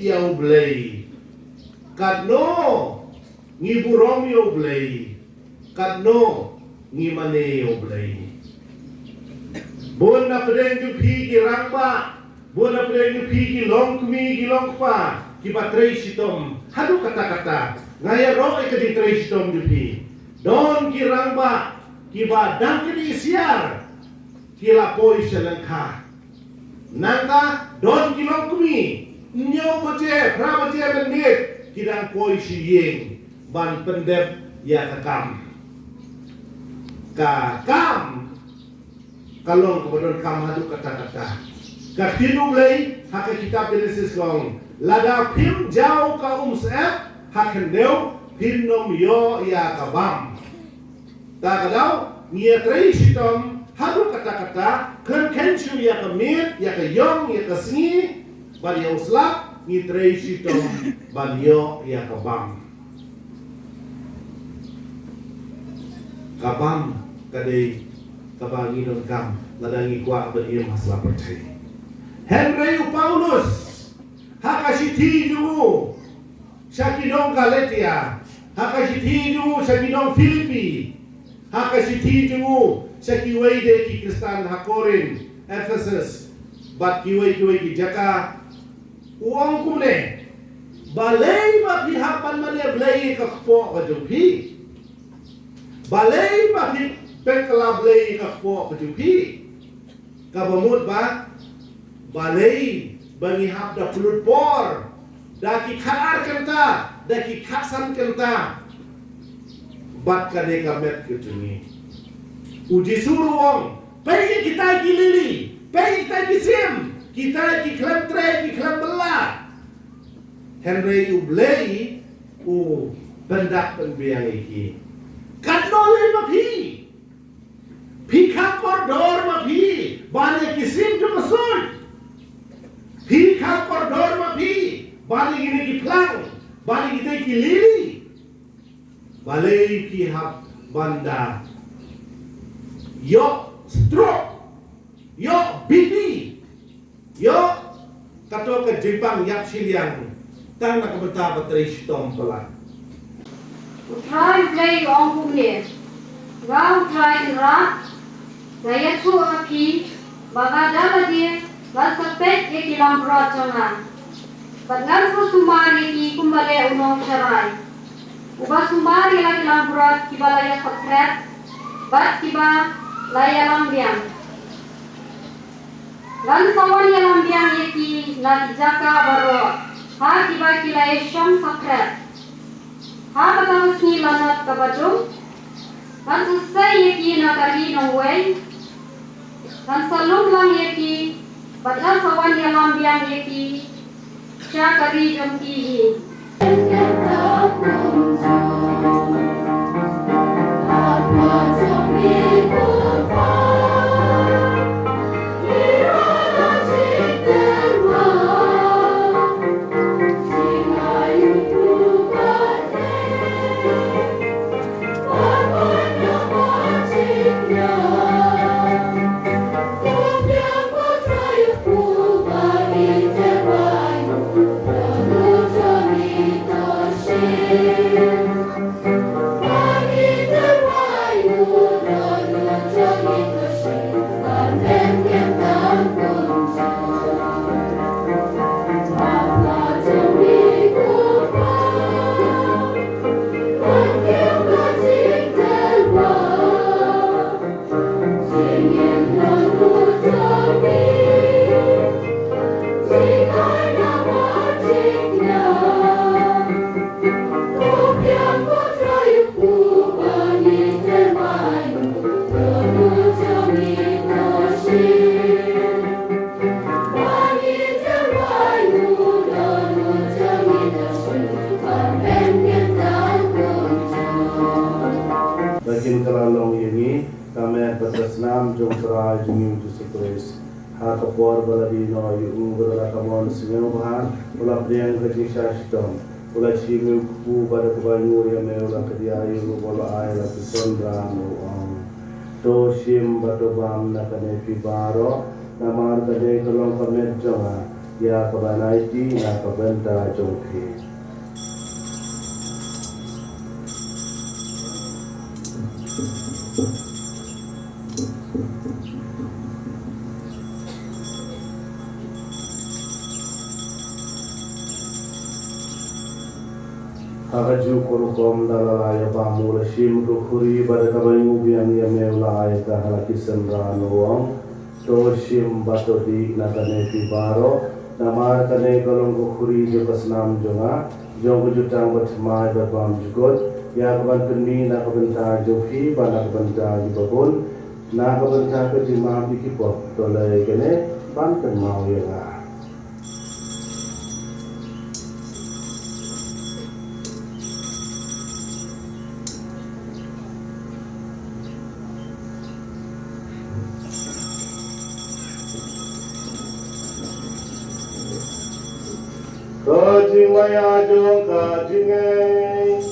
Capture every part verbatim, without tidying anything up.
Ïa U Blei. Katno ngi burom ïa U Blei, katno ngi mane ïa U Blei. Bun na pdeng jong phi ki rangbah, bun na pdeng jong phi ki longkmie ki longkpa kiba trei shitom haduh katta katta. Nga ïaroh ïa ka jingtrei shitom jong phi. Don ki rangbah kiba dang kine siar ki la poi sha lyngkha. Nangta don ki longkmie, hynñiew baje, phra baje mynmiet, ki dang poi sha ïing ban pyndep ïa ka kam. Ka kam ka long kaba donkam haduh katta katta. Ka ktien U Blei ha ka kitab Genesis ka ong, lada phim jaw ka umsyep ha khyndew, phin ym ïoh ïa ka bam. Ta ka daw, ngi ïa trei shitom haduh katta katta, khlem kheiñ shuh ïa ka miet, ïa ka ïong, ïa ka sngi bad ïa u slap, ngi trei shitom ban ïoh ïa ka bam. Ka bam ka dei kaba ngi donkam lada ngi kwah ban im ha sla pyrthei. Hynrei u Paulus ha ka shithi jong u sha ki nong Galatia, ha ka shithi jong u sha ki nong Philippi, ha ka shithi jong u sha kiwei de ki Khristan ha Korinth, Ephesus, bad kiwei kiwei ki jaka, u ong kumne, balei ba phi hap ban mane blei ka kpoh ka jong phi? Balei ba phi pynkylla blei ka kpoh ka jong phi? Kaba mut ba, balei ba ngi hap da pynlut por da ki khatar kynta, da ki khatsan kynta bad kane ka met ka jong ngi? U Jisu ruh u ong, peit ïa kita ki lili, peit ïa kita ki sim, kita ki khlem trei, ki khlem bylla. Hynrei U Blei u pyndak pynbiang ïa ki. Katno lei ma phi? Phi kham kordor ma phi ban ïa ki sim jong ka suit? Phi kham kordor ma phi ban ïa kine ki phlang, ban ïa kine ki lili? Balei phi hap ban da ïoh stroke, ïoh B P, ïoh kato ka jingbang ïap shiliang tang na ka bynta ba trei shitom palat? U Trai U Blei u ong kumne, nga U Trai Kynrad, nga ïathuh ha phi ba nga da lade ngan sa peit ïa ki langbrot jong nga, bad ngan sa sumar ïa ki kumba leh u nongsharai uba sumar ïa la ki langbrot kiba la ïasakriat bad kiba la ïalam biang. Ngan sa wan ïalam biang ïa ki na ki jaka baroh ha kiba ki la ïashong sakriat. Ha kata ka sngi lanot kaba jong, ngan sa sei ïa ki na ka ri nongwei, ngan sa lum lang ïa ki, bad ngan sa wan ïalam biang ïa ki sha ka ri jong ki hi. Kin ka la long ïa ngi ka met bad ka snam jong U Trai jong ngi U Jisu Khrist. Ha ka por ba la die noh ïa u bad la ka mon sngewbha, u la pdiang ka jingshah shitom, u la shim ïa u kpu bad da kaba ñiuh ïa me u la kdiah ïa u bad u la ai la ki synran, u ong: To shim bad to bam na kane phi baroh, namar kane ka long ka met jong nga, ïa kaban aiti na ka bynta jong phi. Ha kajuh ka rukom da la la ïa bam u la shim ka khuri bad da kaba ñiuh biang ïa me u la ai ka ha la ki synran, u ong: To shim bad to dih na kane phi baroh, namar kane ka long ka khuri jong ka snam jong nga, jong ka jutang bathymmai bad bymjukut, ïa kaban pynmih na ka bynta jong phi bad na ka bynta kiba bun, na ka bynta ka jingmap ïa ki pop. To leh kane ban kynmaw ïa nga. Ka jingmaïa jong ka jingngeit.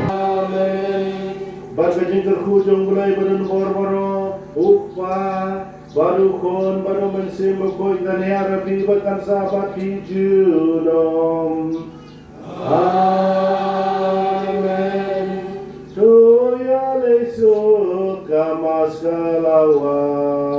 Amen. Bad ka jingkyrkhu jong U Blei badonbor baroh, U Kpa, bad U Khun, bad U Mynsiem Bakhuid, kan ïaid bad phi bad kan sah bad phi junom. Amen. To ïaleh suk ka Mass ka la wan.